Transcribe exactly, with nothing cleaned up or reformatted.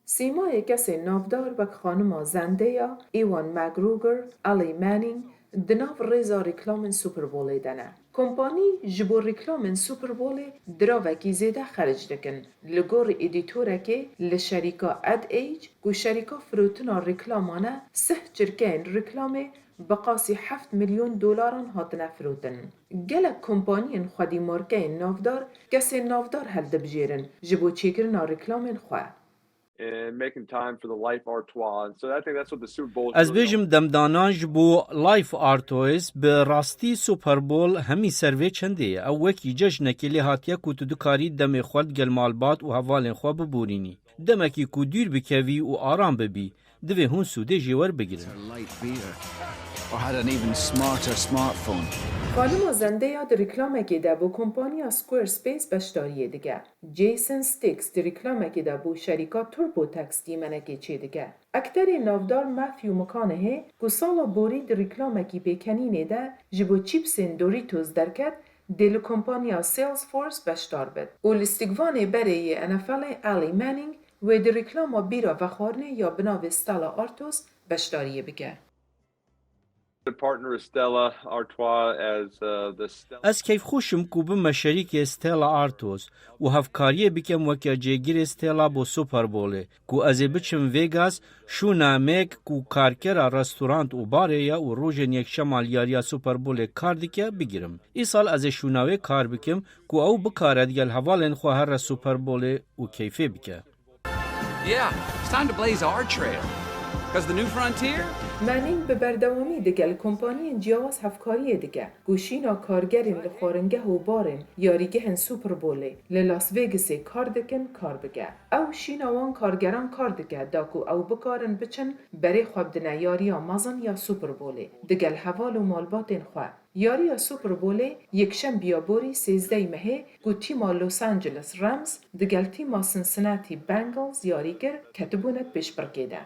Sîmayê kesên navdar wek xanima Zendaya, Ewan McGregor, Ellie Manning di nav rêza rîklamên Super Bowlê de ne. Kompanî ji bo rîklamên Super Bowlê diravekî zêde xeric dikin. Li gor edîtorekê li şerîka Ad Age, ku şerîka firotina rîklaman e, sih çirkeyên rîklamê bi qasî heft milyon dolaran hatine firotin. Gelek kompaniyên xwedî markeyên navdar kesên navdar hildibijêrin ji bo çêkirina rîklamên xwe. And making time for the Life Artois. And so I think that's what the Super Bowl. Ez bêjim demdanan ji bo Life Artois bi rastî Super Bowl hemî ser vê çendê ye. Ew wekî cejnekê lê hatiye ku tu dikarî demê xwe digel malbat û hevalên xwe biborînî. Demekî ku dûr bikevî û aram bibî, divê hûn sûdê jê werbigirin. Light beer or had an even smarter smartphone. Xanima Zendaya di rîklamekê de bo kompaniya Squarespace beşdariyê dike. Jason Sticks di rîklamekê de bo şerîka TurboTax dîmenekê çêdike. Ekterê navdar Matthew McConaughey ku sala borî di rîklamekî pêkenînê de ji bo çîpsên Doritos derket, dê li kompaniya Salesforce beşdar bit û lîstikvanê berê yê N F Lê Ellie Manning wê di rîklama bîra vexwarinê ya bi navê Stella Artois beşdariyê bike. To partner with Stella Artois as uh, the Stella. Ez keyfxweş im ku bime şerîkê Stella Artois û hevkariyê bikim weke cêgirê Stella bo Super Bowlê, ku ez ê biçim Vegas, şûna mêk ku karkera restorant û barê ye û rojên yekşema li yariya Super Bowlê kar dike, bigirim. Îsal ez ê şûna wê kar bikim ku ew bikare digel hevalên xwe here Super Bowlê û keyfê bike. Yeah, it's time to blaze our trail. Because the new frontier? Manning bi berdewamî digel kompaniyên ciyawaz hevkariyê dike ku şîna kargerên li xwaringeh û barên yarîgehên Super Bowlê li Las Vegasê kar dikin, kar bike. Ew şîna wan kargeran kar dike da ku ew bikarin biçin berê xwe bidine yariya mezin ya Super Bowlê digel heval û malbatên xwe. Yariya Super Bowlê yekşembiya borî sêzdehê mehê ku tîma Los Angeles Rams digel tîma Cincinnati Bengals yarî kir, ketibûne pêşbirkê de.